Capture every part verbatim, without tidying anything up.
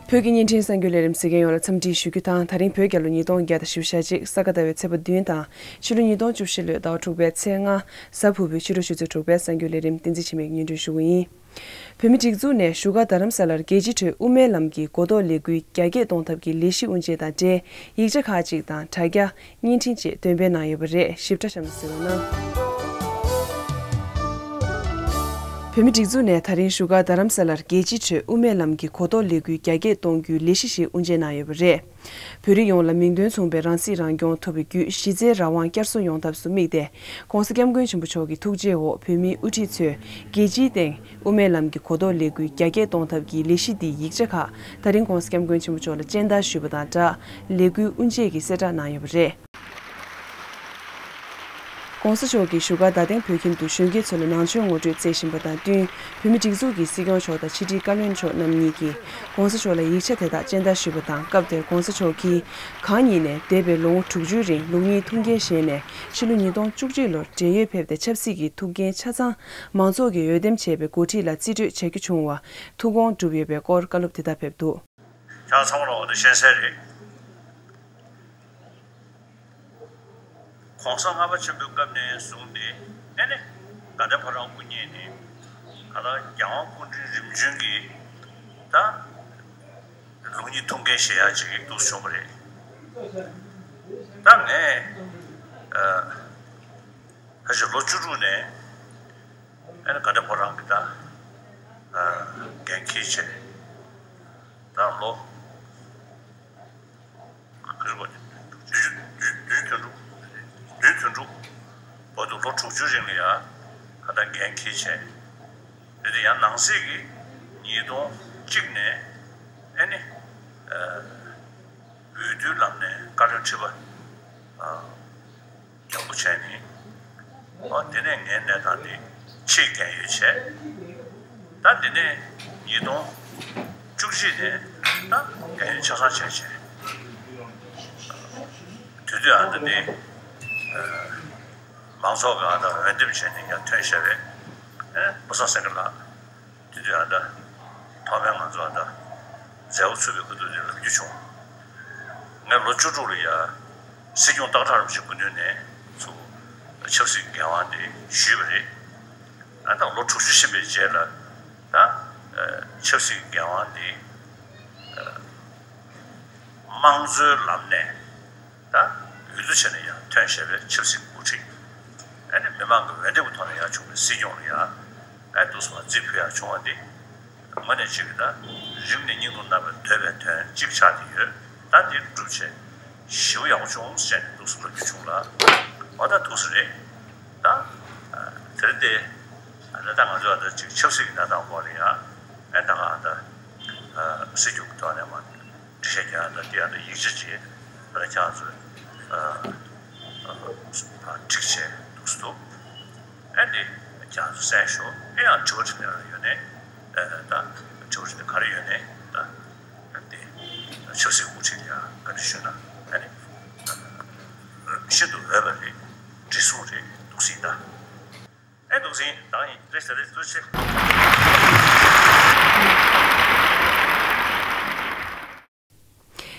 བོད་ཀྱི་བརྙན་འཕྲིན་གསར་འགྱུར་ལས་རིམ་གཟིགས་མཁན་ཡོངས་ལ་འཚམས་འདྲི་ཞུ་རྒྱུ་དང་། ད་རིང་བོད་རྒྱལ་ལོ་ཉིས་སྟོང་བརྒྱ་དང་བཞི་བཅུ་ཞེ་གཅིག་ས་ག་ཟླ་བའི་ཚེས་པ་བདུན་དང་ཕྱི་ལོ་ཉིས་སྟོང་བཅུ་བཞི་ལོའི་ཟླ་བ་དྲུག་པའི་ཚེས་ལྔ་གཟའ་ཕུར་བུའི་ཕྱི་དྲོ་ཆུ་ཚོད་དྲུག་པའི་གསར་འགྱུར་ལས་རིམ་བསྟན་འཛིན་འཆི་མེད་ཀྱིས་སྙན་སྒྲོན་ཞུ་གི་ཡིན། བོད་མིའི་སྒྲིག་འཛུགས་ནས་བཞུགས་སྒར་རྡ་རམ་ས་ལར་རྒྱལ་སྤྱིའི་ཁྲོད་དབུ་མའི་ལམ་གྱི་གོ་རྟོགས་ལས་འགུལ་རྒྱ་སྐྱེད་གཏོང་ཐབས་ཀྱི་ལས་གཞི་དབུ་འབྱེད་དང་འབྲེལ་ཡིག་ཆ་ཁག་ཅིག་དང་དྲ་རྒྱ། བརྙན་འཕྲིན་བཅས་འདོན་སྤེལ་གནང་ཡོད་པ་རེད། ཞིབ་ཕྲ་གཤམ་ལ་གཟིགས་རོགས་གནང་། བོད་མིའི་སྒྲིག་འཛུགས་ནས་ད་རིང་བཞུགས་སྒར་རྡ་རམ་ས་ལར་རྒྱལ་སྤྱིའི་ཁྲོད་དབུ་མའི་ལམ་གྱི་གོ་རྟོགས་ལས་འགུལ་རྒྱ་སྐྱེད་གཏོང་རྒྱུའི་ལས་གཞི་ཞིག་དབུ་འབྱེད་གནང་ཡོད་པ་རེད། བོད་རིགས་ཡོངས་ལ་མིང་དོན་མཚུངས་པའི་རང་སྲིད་རང་སྐྱོང་ཐོབ་པའི་བརྒྱུད་གཞི་རྩའི་རང་དབང་བསྐྱར་གསོ་ཡོང་ཐབས་སུ་དམིགས་ཏེ། ྋགོང་ས་ྋསྐྱབས་མགོན་ཆེན་པོ་མཆོག་གི་ཐུགས་རྗེའི་འོག་བོད་མིའི་དབུ་ཁྲིད་ཚོས་རྒྱལ་སྤྱིའི་སྟེང་དབུ་མའི་ལམ་གྱི་གོ་རྟོགས་ལས་འགུལ་རྒྱ་སྐྱེད་གཏོང་ཐབས་ཀྱི་ལས་གཞི་འདིའི་ཡིག་ཆ་ཁག་ད་རིང་ྋགོང་ས་ྋསྐྱབས་མགོན་ཆེན་པོ་མཆོག་ལ་སྤྱན་བསྟར་ཞུས་པ་དང་སྦྲགས། ལས་འགུལ་དབུ་འབྱེད་ཀྱི་གསལ་བསྒྲགས་གནང་ཡོད་པ་རེད། ྋགོང་ས་མཆོག་གིས་བཞུགས་སྒར་རྡ་སྟེང་བོད་ཁྱིམ་དུ་གཞོན་སྐྱེས་ཚོ་ལ་ནང་ཆོས་ངོ་སྤྲོད་མཛད་བཞིན་པ་དང་བསྟུན། བོད་མིའི་སྒྲིག་འཛུགས་ཀྱི་སྲིད་སྐྱོང་མཆོག་དང་ཕྱི་དྲིལ་བཀའ་བློན་མཆོག་རྣམ་གཉིས་ཀྱིས་ྋགོང་ས་མཆོག་ལ་ཡིག་ཆ་དེ་དག་སྤྱན་བསྟར་ཞུས་པ་དང་། སྐབས་དེར་ྋགོང་ས་མཆོག་གིས་གང་ཉིད་ནས་འདས་པའི་ལོ་ངོ་དྲུག་ཅུའི་རིང་ལུགས་གཉིས་ཐུགས་འགན་བཞེས་ནས། ཕྱི་ལོ་ཉིས་སྟོང་བཅུ་གཅིག་ལོར་བགྲེས་ཡོལ་ཕེབས་ཏེ་ཆབ་སྲིད་ཀྱི་ཐུགས་འགན་ཆ་ཚང་མང་ཚོགས་ཀྱིས་འོས་འདེམས་བྱས་པའི་འགོ་ཁྲིད་ལ་རྩིས་སྤྲོད་བྱ་རྒྱུ་བྱུང་བར་ཐུགས་དགོངས་བསྒྲུབས་ཡོད་པའི་སྐོར་བཀའ་སློབ་དེ་ལྟར་ཕེབས་འདུག་ཁྱེད་རང་ཚང་མ་ལ་འོ་དེ་ཤེས་གསལ་རེད། ྋགོང་ས་ལྔ་པ་ཆེན་པོའི་སྐབས་ནས་བཟུང་སྟེ་ཨེ་ནི་དགའ་ལྡན་ཕོ་བྲང་དབུ་བརྙེས་ནས་ད་ལྟ་རྒྱལ་དབང་སྐུ་ཕྲེང་རིམ་བྱོན་གྱི་ད་ལུགས་གཉིས་ཐུགས་འགན་བཞེས་ཡག་ཅིག་འདུག་བྱུང་བ་རེད། ད་ངས་ཨ་ཕལ་ཆེར་ལོ་བཅུ་དྲུག་ནས་ཨེ་ནི་དགའ་ལྡན་ཕོ་བྲང་གི་ད་ཨ་འགན་འཁྱེར་བྱས་ད་ལོ། བདུན་བདུན་དོན་དྲུག་བདུན་དོན་དྲུག་བར་དུ་ལོ་དྲུག་ཅུའི་རིང་ལ་ཡང་ད་ལྟ་འགན་འཁྱེར་བྱས། དེ་དེ་ཡང་ནང་གསེས་ཀྱི་ཉིས་སྟོང་གཅིག་ནས་ཨེ་ནི་འོས་བསྡུའི་ལམ་ནས་བཀའ་བློན་ཁྲི་པ་ཨ་ཡག་པོ་བྱས་ནས། ཨ་དེ་ནས་ངའི་གནས་སྟངས་དེ་ཕྱིའི་རྒན་ཡོལ་བྱས། ད་དེ་ནས་ཉིས་སྟོང་བཅུ་གཅིག་ནས་ད་རྒན་ཡོལ་ཆ་ཚང་བྱས་བྱས། དུས་དུས་ཨ་ད་ནི་མང་ཚོགས་ཀྱི་ཨ་ད་འོས་འདེམས་བྱས་ནས་ཡར་ཐོན་བཞག་པའི་ཨ་ནི་བུ་བཟང་སེང་གེ་ལགས། དེ་དུས་ཨ་ད་ཐོག་མའི་ང་ཚོ་ཨ་ད་མཛད་སྒོ་ཚུགས་པའི་ཁ་ཐུག་དེ་ལབ་རྒྱུ་བྱུང་། ངས་ལོ་བཅུ་དྲུག་ལ་ཡ་སྲིད་སྐྱོང་སྟག་བྲག་རིན་པོ་ཆེའི་སྐུ་མདུན་ནས་ཚུར་ཆབ་སྲིད་འགན་དབང་དེ་ཞུས་པ་རེད། ཨ་ད་ལོ་དྲུག་ཅུ་ཕྱིན་པའི་རྗེས་ལ་ད་ཆབ་སྲིད་འགན་དབང་དེ་དམངས་གཙོའི་ལམ་ནས། ད་འོས་བསྡུ་བྱས་ནས་ཡང་ཐོན་བཞག་པའི་ཆབ་སྲིད་འགོ་ཁྲིད། ཨ་ནི་མི་མང་གི་འོས་འདེམས་ཀྱི་ཐོག་ནས་ཡང་བྱུང་བའི་སྲིད་སྐྱོང་ལ་ཡང་ཨ་འདུག་སེ་རྩིས་ཕུལ་ཡག་བྱུང་བ་འདི། དངོས་གནས་གཅིག་གིས་ད་རིང་ནས་སྙིང་ཐག་རྣམ་པར་འདོད་པའི་དོན་གཅིག་ཆགས་ཀྱི་ཡོད། ད་འདི་སྒྲུབ་བྱས་ཞེ་པོ་ཡག་པོ་བྱུང་ཟེར་ནས་འདུག་སེ་ལབ་རྒྱུ་བྱུང་ལ། འོ་ད་འདུག་སེ་རེད། ད་དེ་རིང་འདི་ད་ང་ཚོ་ད་ཅིག་ཆབ་སྲིད་ཀྱི་གནས་སྟངས་སྐོར་ལ་ཡང་ཨ་ད་ག་ད་སྲིད་སྐྱོང་གི་ཐོག་ནས་མ། འགྲེལ་བཤད་རྒྱག་ཡག་དང་དེ་ཡང་དང་ཡིག་ཆ་བྱས་ད་ལྟ་ཁྱེད་རང་ཚོས་ཨ་ཨ་ཁྲིག་བྱས་འདུག་སེ་འདུག་ཨ་ནི་ཁྱེད་རང་ཚོ་གསན་ཤོག་ཨེ་ཡང་དྲི་བ་དྲི་ནས་ཡོད་ནས་ཨ་ད་དྲི་བ་དྲི་ནས་ག་རེ་ཡོད་ནས་ད་དེ་ཆབ་སྲིད་དབུ་ཁྲིད་ཡང་བཀའ་འདྲི་ཞུས་ན་ཨ་ནི་ཤིན་ཏུ་འོས་པ་རེད། འགྲིག་སོང་རེད་འདུག་སེ་ཡིན་ད། ཨེ་འདུག་སེ་ཡིན་ད་ཡིན་རེད་ཟེར་རེད་ཐུགས་རྗེ་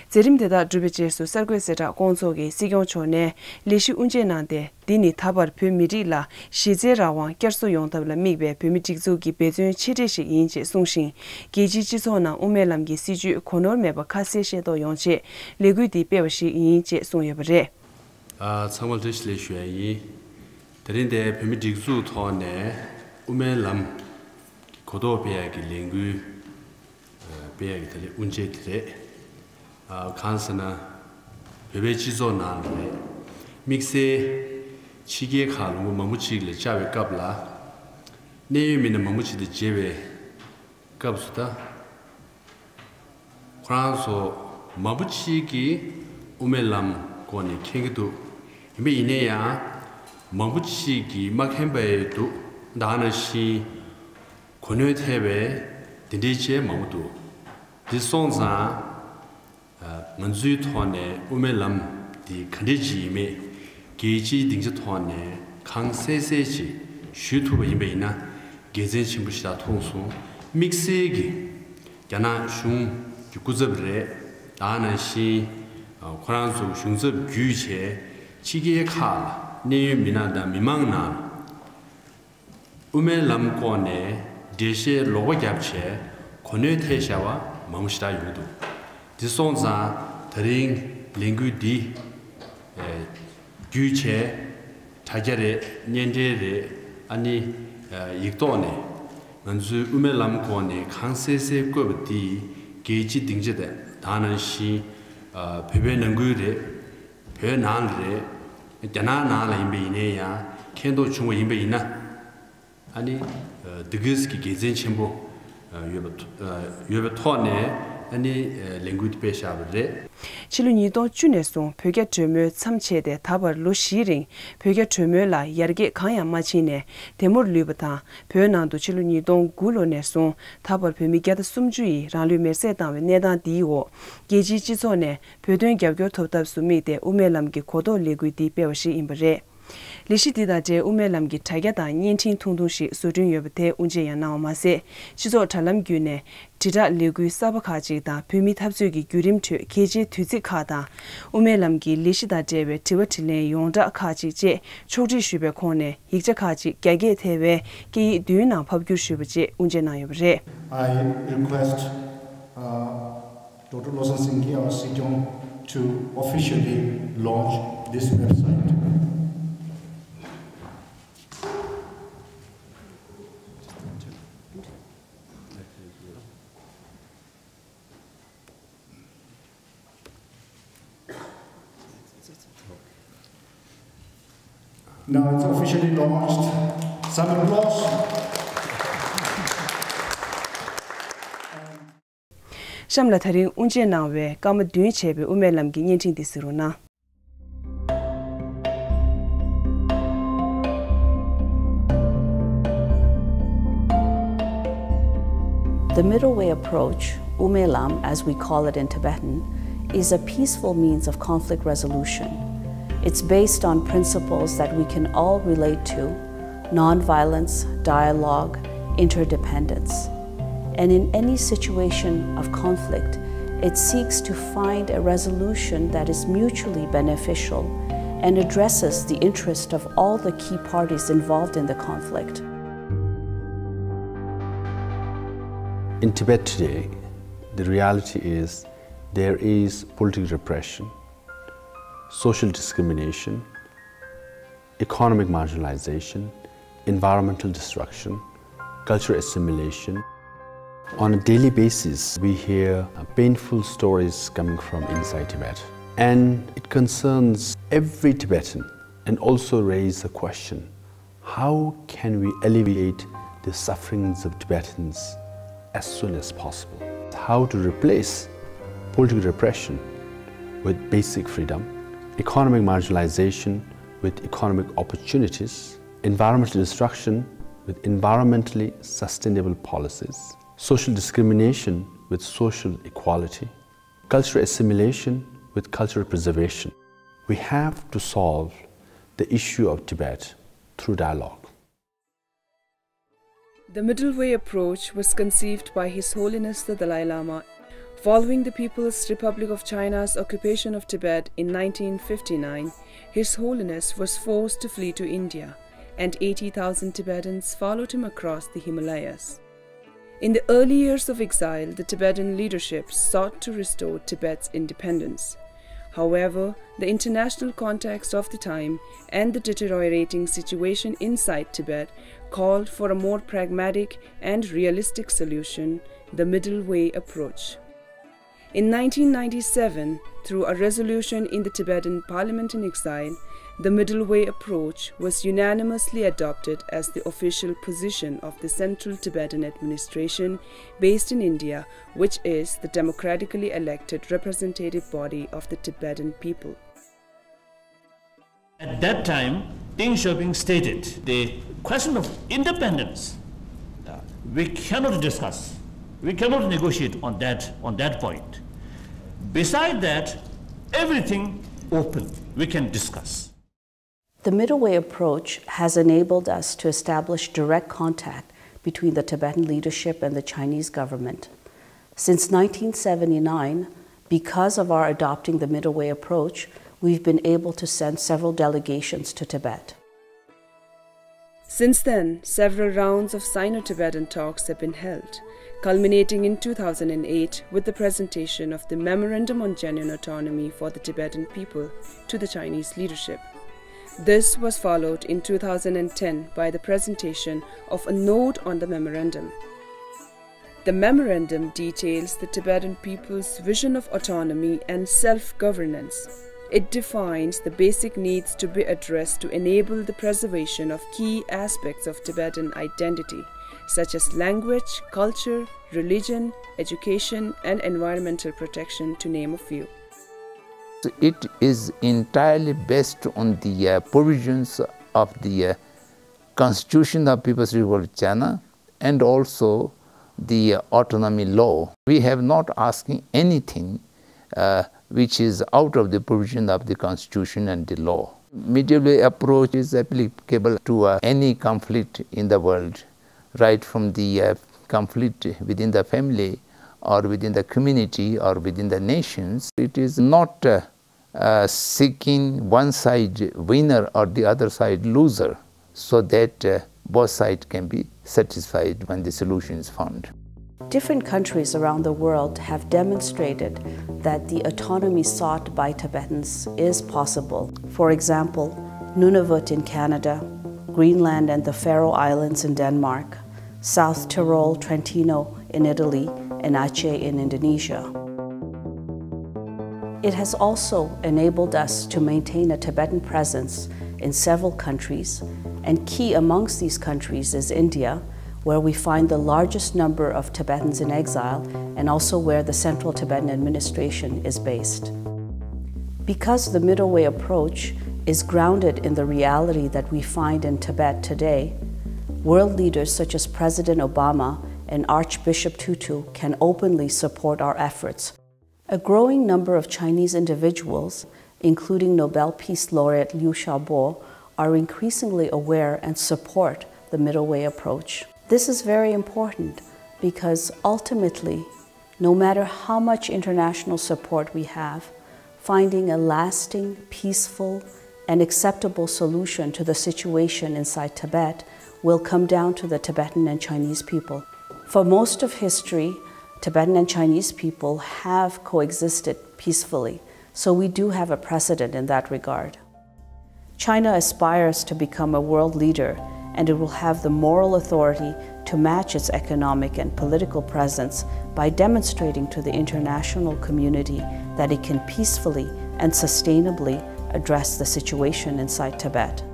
ཆེ། མཛད་རིམ་དེ་དག་གྲུབ་པའི་རྗེས་སུ་གསར་འགོད་གསལ་བསྒྲགས་སྐོང་ཚོགས་ཀྱིས་སྲིད་སྐྱོང་མཆོག་ནས་ལས་གཞི་དབུ་འབྱེད་གནང་སྟེ། འདི་ནི་ད་བར་བོད་མི་རིགས་ལ་གཞི་རྩའི་རང་དབང་བསྐྱར་གསོ་ཡོང་ཐབས་ལ་དམིགས་པའི་བོད་མིའི་སྒྲིག་འཛུགས་ཀྱི་འབད་བརྩོན་ཆེ་གྲས་ཤིག་ཡིན་ཅེས་གསུངས་ཤིང་། རྒྱལ་སྤྱིའི་སྤྱི་ཚོགས་ནང་དབུ་མའི་ལམ་གྱི་སྲིད་བྱུས་གོ་ནོར་མེད་པ་ཁ་གསལ་ཤེས་རྟོགས་ཡོང་ཆེད་ལས་འགུལ་འདི་སྤེལ་བ་ཞིག་ཡིན་ཅེས་གསུངས་ཡོད་པ་རེད། ཨ་ཚང་མར་བཀྲ་ཤིས་བདེ་ལེགས་ཞུ་ཡ་ཡིན། དེ་རིང་འདིར་བོད་མིའི་སྒྲིག་འཛུགས་ཐོག་ནས་དབུ་མའི་ལམ་གྱི་གོ་རྟོགས་སྤེལ་ཡག་གི་ལས་འགུལ་སྤེལ་ཡག་གི་དེ་རིང་དབུ་འབྱེད་དེ་རེད། ཨ་གང་ཟེར་ན། བོད་པའི་སྤྱི་ཚོགས་ནང་ལ་རེད། དམིགས་བསལ་ཕྱི་རྒྱལ་ཁག་ལུང་པ་མང་པོ་ཅིག་ལ་བཅར་བའི་སྐབས་ལ། གནད་ཡོད་མི་སྣ་མང་པོ་ཅིག་དང་མཇལ་བའི་སྐབས་སུ་ད། ཁོ་རང་ཚོ་མང་པོ་ཅིག་གིས་དབུ་མའི་ལམ་སྐོར་ནས་མཁྱེན་གྱི་འདུག་ཡིན་པ་ཡིན་ན་ཡང་མང་པོ་ཅིག་གིས་མ་མཁྱེན་པ་ཡང་འདུག་ད་ག་ནང་བཞིན་གོ་གནོན་ཐེབས་པའི་དེ་འདྲའི་ཅན་མང་པོ་འདུག་འདི་སོང་ཙང་ང་ཚོའི་ཐོག་ནས་དབུ་མའི་ལམ་འདི་ག་འདྲ་ཅིག་ཡིན་མེད་རྒྱལ་སྤྱིའི་སྡིངས་ཆ་ཐོག་ནས་གང་གསལ་གསལ་ཅིག་ཞུ་ཐུབ་པ་ཡིན་པ་ཡིན་ན་དགེ་མཚན་ཆེན་པོ་ཞིག་ལ་མཐོང་སོང་། དམིགས་བསལ་གྱི། རྒྱ་ནག་གཞུང་ གི་སྐུ་ཚབ་རེད། ད་ནང་བཞིན་ཁོ་རང་ཚོ་གཞུང་ཚབ་བརྒྱུད་བྱས་ཕྱི་རྒྱལ་ཁག་ལ་གནད་ཡོད་མི་སྣ་དང་མི་མང་ནང་དབུ་མའི་ལམ་སྐོར་ནས་འགྲེལ་བཤད་ལོག་པ་བརྒྱབ་བྱས་གོ་གནོན་ཐེབས་བཞག་པ་མང་པོ་ཞེ་དྲག་ཡོང་གི་འདུག་འདི་སོང་ཙང་ད་རིང་ལས་འགུལ་འདི་བརྒྱུད་བྱས་དྲ་རྒྱ་རེད། བརྙན་འཕྲིན་རེད། ཨ་ནི་ཡིག་ཐོག་ནས་ང་ཚོའི་དབུ་མའི་ལམ་སྐོར་ནས་གང་གསལ་གསལ་བཀོད་པ་འདི་རྒྱལ་སྤྱིའི་སྡིངས་ཆ་དང་ད་ནང་བཞིན་བོད་པའི་ནང་ཁུལ་རེད། བོད་ནང་ལ་རེད། རྒྱ་ནག་ནང་ལ་ཡིན་པ་ཡིན་ནའི་ཡང་མཁྱེན་རྟོགས་བྱུང་བ་ཡིན་པ་ཡིན་ན། ཨ་ནི་འདི་གིས་ཀྱི་དགེ་མཚན་ཆེན་པོ་ཡོད་པ་ཐོ་ཡོད་པའི་ཐོག་ནས་ཨ་ནི་ལས་འགུལ་དེ་སྤེལ་བཞག་པ་རེད། ཕྱི་ལོ་ཉིས་སྟོང་བཅུ་ནས་བཟུང་བོད་རྒྱ་གྲོས་མོལ་མཚམས་ཆད་དེ་ད་བར་ལོ་བཞིའི་རིང་བོད་རྒྱ་གྲོས་མོལ་ལ་ཡར་རྒྱས་གང་ཡང་མ་ཕྱིན་ནས་དེ་མུར་ལུས་པ་དང་། བོད་ནང་དུ་ཕྱི་ལོ་ཉིས་སྟོང་དགུ་ལོ་ནས་བཟུང་ད་བར་བོད་མི་བརྒྱ་དང་སུམ་ཅུ་ཡིས་རང་ལུས་མེར་སྲེག་བཏང་བའི་གནས་སྟངས་འདིའི་འོག་རྒྱལ་སྤྱིའི་སྤྱི་ཚོགས་ནས་བོད་དོན་རྒྱབ་སྐྱོར་ཐོབ་ཐབས་སུ་དམིགས་ཏེ་དབུ་མའི་ལམ་གྱི་གོ་རྟོགས་ལས་འགུལ་འདི་སྤེལ་བ་ཞིག་ཡིན་པ་རེད། ལས་གཞི་འདི་དང་འབྲེལ་དབུ་མའི་ལམ་གྱི་དྲ་རྒྱ་དང་བརྙན་འཕྲིན་ཐུང་ཐུང་ཞིག་བཟོ་སྐྲུན་ཡོད་པ་དེ་དབུ་འབྱེད་ཡང་གནང་བ་མ་ཟད། སྤྱི་ཚོགས་དྲ་ལམ་བརྒྱུད་ནས་དྲིལ་བསྒྲགས་ལས་འགུལ་གསར་པ་ཁག་ཅིག་དང་བོད་མིའི་འཐབ་རྩོད་ཀྱི་བརྒྱུད་རིམ་ཁྲོད་གལ་ཆེའི་དུས་ཚིགས་ཁག་དང་། དབུ་མའི་ལམ་གྱི་ལས་གཞི་དང་འབྲེལ་བའི་དྲི་བ་དྲིས་ལན་ཡོངས་བསྒྲགས་ཁག་ཅིག་བཅས་ཕྱོགས་སྒྲིག་ཞུས་པའི་ཁོངས་ནས་ཡིག་ཆ་ཁག་ཅིག་རྒྱ་སྐད་ཐེ་བའི་སྐད་ཡིག་བདུན་ནང་ཕབ་བསྒྱུར་ཞུས་པ་བཅས་དབུ་འབྱེད་གནང་ཡོད་པ་རེད། I request, uh, Doctor Lawson Singki, our Sikyong, to officially launch this website. Now it's officially launched. Some applause. གཤམ་ལ་ད་རིང་དབུ་འབྱེད་གནང་བའི་སྐར་མ་བདུན་བྱས་པའི་དབུ་མའི་ལམ་གྱི་བརྙན་འཕྲིན་འདི་གཟིགས་རོགས་གནང་། The middle way approach, Umelam as we call it in Tibetan, is a peaceful means of conflict resolution. It's based on principles that we can all relate to: nonviolence, dialogue, interdependence. And in any situation of conflict, it seeks to find a resolution that is mutually beneficial and addresses the interest of all the key parties involved in the conflict. In Tibet today, the reality is there is political repression, social discrimination, economic marginalization, environmental destruction, cultural assimilation. On a daily basis, we hear, uh, painful stories coming from inside Tibet. And it concerns every Tibetan and also raises a question: how can we alleviate the sufferings of Tibetans as soon as possible? How to replace political repression with basic freedom, economic marginalization with economic opportunities, environmental destruction with environmentally sustainable policies, social discrimination with social equality, cultural assimilation with cultural preservation. We have to solve the issue of Tibet through dialogue. The Middle Way approach was conceived by His Holiness the Dalai Lama. Following the People's Republic of China's occupation of Tibet in nineteen fifty-nine, His Holiness was forced to flee to India, and eighty thousand Tibetans followed him across the Himalayas. In the early years of exile, the Tibetan leadership sought to restore Tibet's independence. However, the international context of the time and the deteriorating situation inside Tibet called for a more pragmatic and realistic solution, the middle way approach. In nineteen ninety-seven, through a resolution in the Tibetan Parliament in exile, the middle way approach was unanimously adopted as the official position of the Central Tibetan Administration based in India, which is the democratically elected representative body of the Tibetan people. At that time, Deng Xiaoping stated the question of independence, uh, we cannot discuss, we cannot negotiate on that, on that point. Beside that, everything open, we can discuss. The middle way approach has enabled us to establish direct contact between the Tibetan leadership and the Chinese government. Since nineteen seventy-nine, because of our adopting the middle way approach, we've been able to send several delegations to Tibet. Since then, several rounds of Sino-Tibetan talks have been held, culminating in two thousand eight with the presentation of the Memorandum on Genuine Autonomy for the Tibetan People to the Chinese leadership. This was followed in two thousand ten by the presentation of a note on the memorandum. The memorandum details the Tibetan people's vision of autonomy and self-governance. It defines the basic needs to be addressed to enable the preservation of key aspects of Tibetan identity, such as language, culture, religion, education, and environmental protection, to name a few. It is entirely based on the uh, provisions of the uh, Constitution of People's Republic of China and also the autonomy law. We have not asking anything uh, which is out of the provision of the constitution and the law. Middle way approach is applicable to uh, any conflict in the world, right from the uh, conflict within the family or within the community or within the nations. It is not uh, uh, seeking one side winner or the other side loser, so that uh, both sides can be satisfied when the solution is found. Different countries around the world have demonstrated that the autonomy sought by Tibetans is possible. For example, Nunavut in Canada, Greenland and the Faroe Islands in Denmark, South Tyrol, Trentino in Italy, and Aceh in Indonesia. It has also enabled us to maintain a Tibetan presence in several countries, and key amongst these countries is India, where we find the largest number of Tibetans in exile and also where the Central Tibetan Administration is based. Because the middle way approach is grounded in the reality that we find in Tibet today, world leaders such as President Obama and Archbishop Tutu can openly support our efforts. A growing number of Chinese individuals, including Nobel Peace Laureate Liu Xiaobo, are increasingly aware and support the middle way approach. This is very important because ultimately, no matter how much international support we have, finding a lasting, peaceful, and acceptable solution to the situation inside Tibet will come down to the Tibetan and Chinese people. For most of history, Tibetan and Chinese people have coexisted peacefully, so we do have a precedent in that regard. China aspires to become a world leader, and it will have the moral authority to match its economic and political presence by demonstrating to the international community that it can peacefully and sustainably address the situation inside Tibet.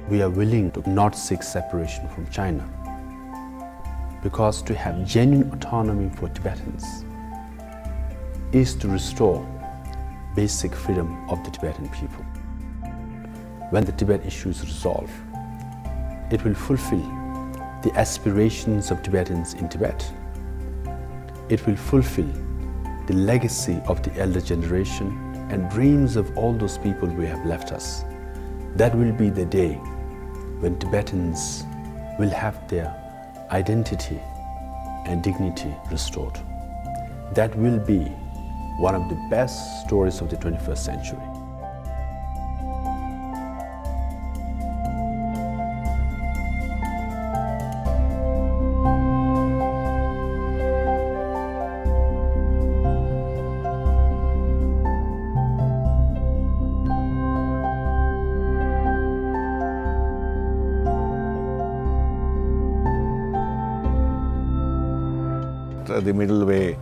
We are willing to not seek separation from China, because to have genuine autonomy for Tibetans is to restore basic freedom of the Tibetan people. When the Tibet issue is resolved, it will fulfill the aspirations of Tibetans in Tibet. It will fulfill the legacy of the elder generation and dreams of all those people who have left us. That will be the day when Tibetans will have their identity and dignity restored. That will be one of the best stories of the twenty-first century. The middle way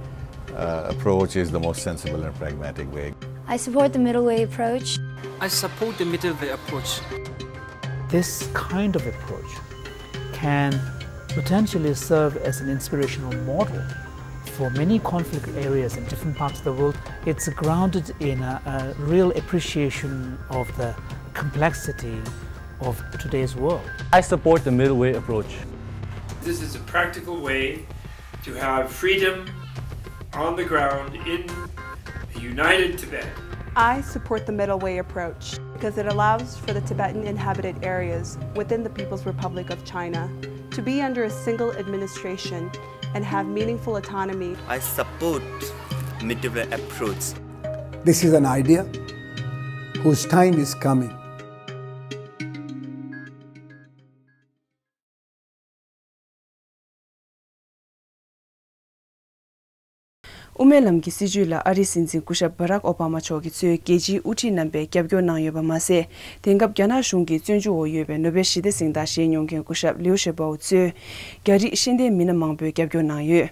uh, approach is the most sensible and pragmatic way. I support the middle way approach. I support the middle way approach. This kind of approach can potentially serve as an inspirational model for many conflict areas in different parts of the world. It's grounded in a, a real appreciation of the complexity of today's world. I support the middle way approach. This is a practical way to have freedom on the ground in a united Tibet. I support the middle way approach because it allows for the Tibetan inhabited areas within the People's Republic of China to be under a single administration and have meaningful autonomy. I support mid-level approach. This is an idea whose time is coming. དབུ་མའི་ལམ་གྱི་སྲིད་བྱུས་ལ་ཨ་རིའི་སྲིད་འཛིན་སྐུ་ཞབས་བྷ་རག་ཨོ་བྷ་མ་མཆོག་གིས་གཙོས་རྒྱལ་སྤྱིའི་དབུ་ཁྲིད་རྣམ་པས་རྒྱབ་སྐྱོར་གནང་ཡོད་པ་མ་ཟད། དེང་སྐབས་རྒྱ་ནག་གཞུང་གི་བཙོན་འཇུག་འོག་ཡོད་པའི་ནོ་བེལ་ཞི་བདེ་གཟེངས་རྟགས་བཞེས་མྱོང་མཁན་སྐུ་ཞབས་ལིའུ་ཞེ་པའོ་གཙོས་རྒྱ་རིགས་ཤེས་ལྡན་མི་སྣ་མང་པོས་རྒྱབ་སྐྱོར་གནང་ཡོད།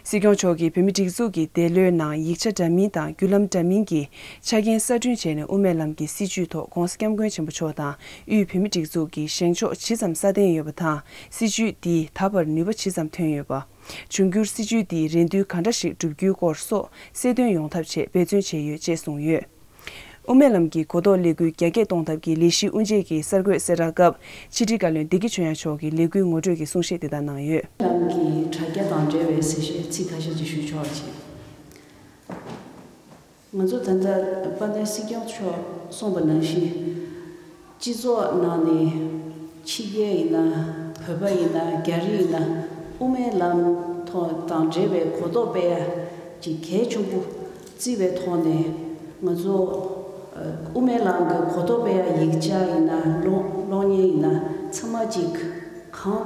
སྲིད་སྐྱོང་མཆོག་གིས་བོད་མིའི་སྒྲིག་འཛུགས་ཀྱི་འདས་ལོའི་ནང་ཡིག་ཆ་འདྲ་མིན་དང་བརྒྱུད་ལམ་འདྲ་མིན་གྱི་ཆ་རྐྱེན་གསར་སྐྲུན་བྱས་ནས་དབུ་མའི་ལམ་གྱི་སྲིད་བྱུས་ཐོག་༧གོང་ས་༧སྐྱབས་མགོན་ཆེན་པོ་མཆོག་དང་དབུས་བོད་མིའི་སྒྲིག་འཛུགས་ཀྱི་བཞེངས་ཕྱོགས་ཇི་ཙམ་སྲ་བརྟན་ཡོད་པ་དང་། སྲིད་བྱུས་འདིས་ད་བར་ནུས་པ་ཇི་ཙམ་ཐོན་ཡོད་པ། འབྱུང་འགྱུར་སྲིད་བྱུས་འདིས་རེ་འདུན་ག་འདྲ་ཞིག་བསྒྲུབ་རྒྱུའི་སྐོར་སོགས་གསལ་སྟོན་ཡོང་ཐབས་ཆེད་འབད་བརྩོན་བྱས་ཡོད་ཅེས་གསུངས་ཡོད། དབུ་མའི་ལམ་གྱི་གོ་རྟོགས་ལས་འགུལ་རྒྱ་སྐྱེད་གཏོང་ཐབས་ཀྱི་ལས་གཞིའི་དབུ་འབྱེད་ཀྱི་གསར་འགོད་གསལ་བསྒྲགས་སྐབས་ཕྱི་དྲིལ་བཀའ་བློན་བདེ་སྐྱིད་ཆོས་དབྱངས་མཆོག་གིས་ལས་འགུལ་ངོ་སྤྲོད་ཀྱི་གསུང་བཤད་དེ་ལྟར་གནང་ཡོད། ལམ་གྱི་དྲ་རྒྱ་དང་འབྲེལ་བའི་གསལ་བཤད་ཚིག་ཁ་ཤས་ཅིག་ཞུ་ཆོག་ཅིག་ང་ཚོ་ད་ལྟ་དཔལ་ལྡན་སྲིད་སྐྱོང་མཆོག་གསུངས་པ་ནང་བཞིན། སྤྱི་ཚོགས་ནང་ནས་ཕྱི་རྒྱལ་ཡིན་ན་བོད་པ་ཡིན་ན་རྒྱ་རིགས་ཡིན་ན་དབུ་མའི་ལམ་ཐོག་དང་འབྲེལ་བའི་གོ་རྟོགས་སྤེལ་ཡ་ཅིག་གལ་ཆེན་པོ་བརྩིས་པའི་ཐོག་ནས་ང་ཚོ་དབུ་མའི་ལམ་གྱི་གོ་རྟོགས་སྤེལ་ཡ་ཡིག་ཆ་ཡིན་ན་གློག་གློག་བརྙན་ཡིན་ན་ཚང་མ་ཅིག་གང་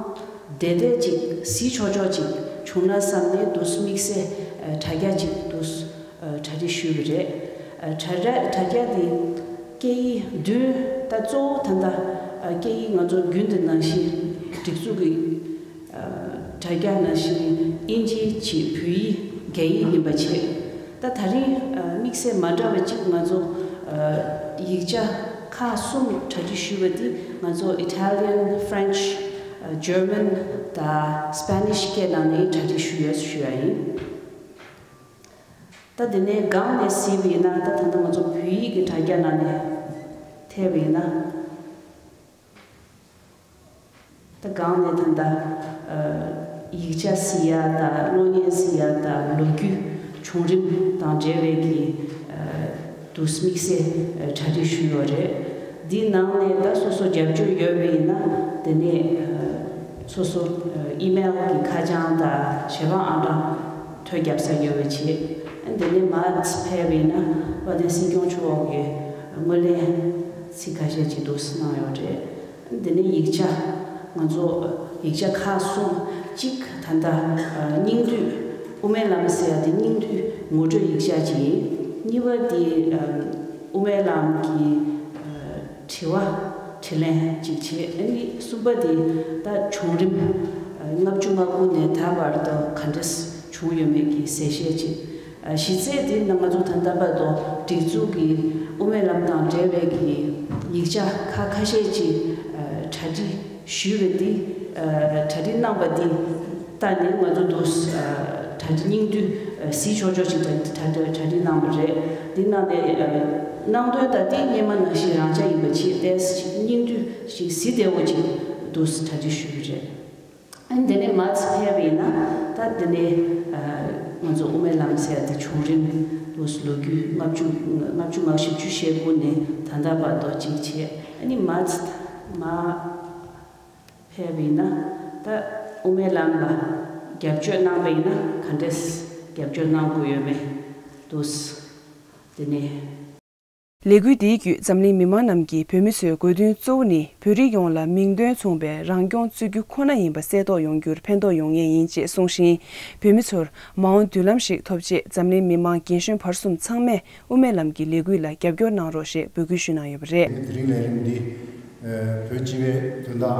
བདེ་བདེ་ཅིག་གཟིགས་ཆོག་ཆོག་ཅིག་བྱུང་ན་བསམ་ནས་འདུག་དམིགས་བསལ་དྲ་རྒྱ་ཅིག་འདུག་གྲ་སྒྲིག་ཞུས་པ་རེད། དྲ་རྒྱ་དྲ་རྒྱ་དེ་སྐད་ཡིག་བདུན་ད་གཙོ་བོ་ད་ལྟ་སྐད་ཡིག་ང་ཚོ་རྒྱུན་དུ་ནང་བཞིན་སྒྲིག་འཛུགས་ཀྱི་དྲ་རྒྱ་ནང་བཞིན་དབྱིན་ཇི་བྱས་བོད་ཡིག་རྒྱ་ཡིག་ཡིན་པ་བྱས། ད་ད་རིང་དམིགས་བསལ་མ་འདྲ་བ་གཅིག་ང་ཚོ་ཡིག་ཆ་ཁག་གསུམ་གྲ་སྒྲིག་ཞུས་པ་དེ་ང་ཚོ་Italian, French, German དང་Spanish སྐད་ནང་ནས་གྲ་སྒྲིག་ཞུས་ཡོད་ཞུ་ཡ་ཡིན། ད་དེ་ནས་སྒང་ནས་གཟིགས་པ་ཡིན་ན་ད་ད་ལྟ་ང་ཚོ་བོད་ཡིག་གི་དྲ་རྒྱ་ནང་ནས་ཐེབས་པ་ཡིན་ན། ད་སྒང་ནས་ད་ལྟ་ཡིག་ཆ་གཟིགས་ཡ་དང་གློག་བརྙན་གཟིགས་ཡ་དང་ལོ་རྒྱུས་བྱུང་རིམ་དང་འབྲེལ་བའི་གི་འདུག་དམིགས་བསལ་གྲ་སྒྲིག་ཞུས་ཡོད་རེད། འདི་ནང་ནས་ད་སོ་སོ་རྒྱབ་སྐྱོར་ཡོད་པ་ཡིན་ན་དེ་ནས་སོ་སོ་ཨི་མེལ་གི་ཁ་བྱང་དང་ཞལ་པར་ཨང་གྲངས་ཐོ་རྒྱབ་ས་ཡོད་པ་བྱས། དེ་ནས་མར་ཕེབས་པ་ཡིན་ན་དཔལ་ལྡན་སྲིད་སྐྱོང་མཆོག་གིས་ངོས་ལེན་ཚིག་ཁ་ཤས་ཅིག་འདུག་གནང་ཡོད་རེད། འདི་ནི་ཡིག་ཆ། ང་ཚོ་ཡིག་ཆ་ཁག་གསུམ། གཅིག་ད་ལྟ་སྙིང་བསྡུས། དབུ་མའི་ལམ་ཟེར་ཡ་དེ་སྙིང་བསྡུས་ངོ་སྤྲོད་ཡིག་ཆ་ཅིག་ཡིན། གཉིས་པ་དེ་དབུ་མའི་ལམ་གྱི་དྲི་བ་དྲིས་ལན་ཅིག་བྱས། ཨ་ནི་གསུམ་པ་དེ་ད་བྱུང་རིམ་ལྔ་བཅུ་ང་དགུ་ནས་ད་བར་དུ་ག་འདྲ་བྱུང་ཡོད་མེད་ཀྱི་གསལ་བཤད་ཅིག་གཞི་རྩའི་དེ་ནི་ང་ཚོ་ད་ལྟ་བར་དུ་སྒྲིག་འཛུགས་ཀྱི་དབུ་མའི་ལམ་དང་འབྲེལ་བའི་གི་ཡིག་ཆ་ཁ་ཁ་ཤས་ཅིག་གྲ་སྒྲིག་ཞུས་པ་འདི་གྲ་སྒྲིག་གནང་བ་འདི་ལྟ་ནས་ང་ཚོ་འདུག་གྲ་སྒྲིག་སྙིང་བསྡུས་གཟིགས་ཆོག་ཆོག་ཅིག་གྲ་སྒྲིག་གྲ་སྒྲིག་གནང་བ་རེད། འདི་ནང་ནས་གནང་དོན་ད་ལྟའི་སྔོན་མ་ནང་བཞིན་རང་འཇགས་ཡིན་པ་ཅིག་ཏོག་ཙམ་ཅིག་སྙིང་བསྡུས་ཅིག་གཟིགས་བདེ་བོ་ཅིག་འདུག་གྲ་སྒྲིག་ཞུས་པ་རེད། ཨ་ནི་དེ་ནས་མར་ཕེབས་པ་ཡིན་ན་ད་དེ་ནས་ང་ཚོ་དབུ་མའི་ལམ་ཟེར་ཡ་དེ་བྱུང་རིམ་ལོ་ལོ་རྒྱུས་ལྔ་བཅུ་ལྔ་བཅུ་ང་བཞི་བཅུ་ཞེ་དགུ་ནས་ད་ལྟ་བར་དུ་གཅིག་བྱས། ཨ་ནི་མར་མར་ཕེབས་པ་ཡིན་ན་ད་དབུ་མའི་ལམ་ལ་རྒྱབ་སྐྱོར་གནང་བ་ཡིན་ན་ག་འདྲས་རྒྱབ་སྐྱོར་གནང་དགོས་ཡོད་མེད་འདུག་དེ་ནས། ལས་འགུལ་འདིའི་བརྒྱུད་འཛམ་གླིང་མི་མང་རྣམས་ཀྱིས་བོད་མི་ཚོའི་དགོས་འདུན་གཙོ་བོ་ནི་བོད་རིགས་ཡོངས་ལ་མིང་དོན་མཚུངས་པའི་རང་སྐྱོང་རྩོད་རྒྱུ་ཁོ་ན་ཡིན་པ་གསལ་རྟོགས་ཡོང་རྒྱུར་ཕན་ཐོགས་ཡོང་ངེས་ཡིན་ཅེས་གསུངས་ཤིང་། བོད་མི་ཚོར་མ་འོངས་མདུན་ལམ་ཞིག་ཐོབ་ཆེད་འཛམ་གླིང་མི་མང་རྒན་གཞོན་བར་གསུམ་ཚང་མས་དབུ་མའི་ལམ་གྱི་ལས་འགུལ་ལ་རྒྱབ་སྐྱོར་གནང་རོགས་ཞེས་འབོད་སྐུལ་ཞུས་གནང་ཡོད་པ་རེད། དེ་རིང་ལས་རིམ་འདི་བོད་སྤྱི་པའི་དོན་དག་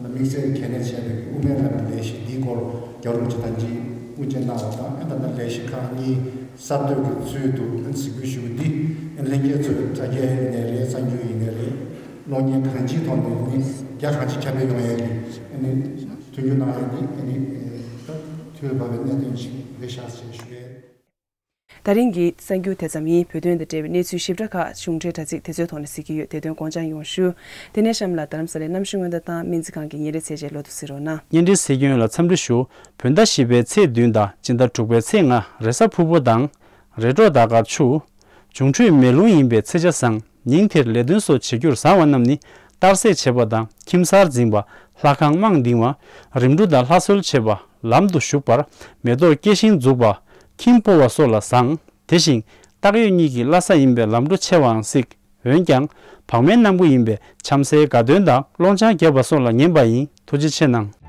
དམིགས་བསལ་གལ་གནད་ཆེ་བའི་དབུ་མའི་ལམ་གྱི་ལས་གཞི་འདིའི་སྐོར་རྒྱལ་བ་རིན་པོ་ཆེ་ད་ཅི་དབུ་འབྱེད་གནང་བ་དང་། ཨ་ད་ལྟ་ལས་གཞི་ཁག་གཉིས་གསར་གཏོད་ཀྱི་ཚུལ་དུ་གཟིགས་འབུལ་ཞུ་རྒྱུ་འདི་ལྷན་རྒྱས་ཚོས་དྲ་རྒྱ་ཡིན་ནའི་རེད། གསར་འགྱུར་ཡིན་ནའི་རེད། གློག་བརྙན་གང་ཅིའི་ཐོག་ནས་ནི་རྒྱ་གང་ཅི་ཁྱབ་སྤེལ་ཡོང་ཡས་ཀྱི་ནི་མཐུན་འགྱུར་གནང་ཡས་ནི་ནི་ད་དུས་ལ་བབ་པའི་གནད་དོན་ཞིག་རེད་ཤག་ཅེས་ཞུ་ཡས། ད་རིང་གི་གསར་འགྱུར་དེ་ཙམ་ཡིན། བོད་དོན་དང་འབྲེལ་བའི་གནས་ཚུལ་ཞིབ་ཕྲ་ཁག་གཞུང་འབྲེལ་དྲ་ཚིགས་དེ་ཚོའི་ཐོག་ནས་གཟིགས་ཀྱི་ཡོད། དེ་དོན་དགོངས་འཇགས་ཡོང་ཞུ། དེ་ནས་གཤམ་ལ་རྡ་རམ་ས་ལའི་གནམ་གཤིས་སྔོན་བརྡ་དང་སྨན་རྩིས་ཁང་གི་ཉིན་རེའི་ཚད་འཇལ་ལོ་ཐོ་གཟིགས་རོགས་གནང་། བརྙན་འཕྲིན་གཟིགས་མཁན་ལ་འཚམས་འདྲི་ཞུ། བོད་ཟླ་བཞི་པའི་ཚེས་བདུན་དང་སྤྱི་ཟླ་དྲུག་པའི་ཚེས་ལྔ་རེས་གཟའ་ཕུར་བུ་དང་། རེས་གྲོགས་ཟླ་སྐར་ཆུ། འབྱུང་འཕྲོད་མེ་རླུང་ཡིན་པའི་ཚེས་ཆ་བཟང་། ཉིན་དེར་ལས་དོན་སོགས་བྱེད་རྒྱུར་བཟང་བ་རྣམས་ནི། རྟགས་གསལ་བྱེད་པ་དང་ཁྱིམ་གསར་འཛིན་པ། ལྷ་ཁང་རྨང་འདིང་བ། རིམ་གྲོ་དང་ལྷ་གསོལ་བྱེད་པ། ལམ་དུ་ཞུགས་པར་མེ་ཏོག་སྐྱེ་ཞིང་འཛུགས་པ། ཁྱིམ་སྤོ་བ་སོགས་ལ་བཟང་། དེ་བཞིན་སྟག་ཡོས་གཉིས་ཀྱི་བླ་གཟའ་ཡིན་པས་ལམ་འགྲོ་ཆེ་བའང་སྲིད། འོན་ཀྱང་བག་མའི་གནམ་སྒོ་ཡིན་པས་འཆམ་སའི་དགའ་སྟོན་དང་སློང་ཆང་རྒྱག་པ་སོགས་ལ་ངན་པ་ཡིན། ཐུགས་རྗེ་ཆེ་གནང་།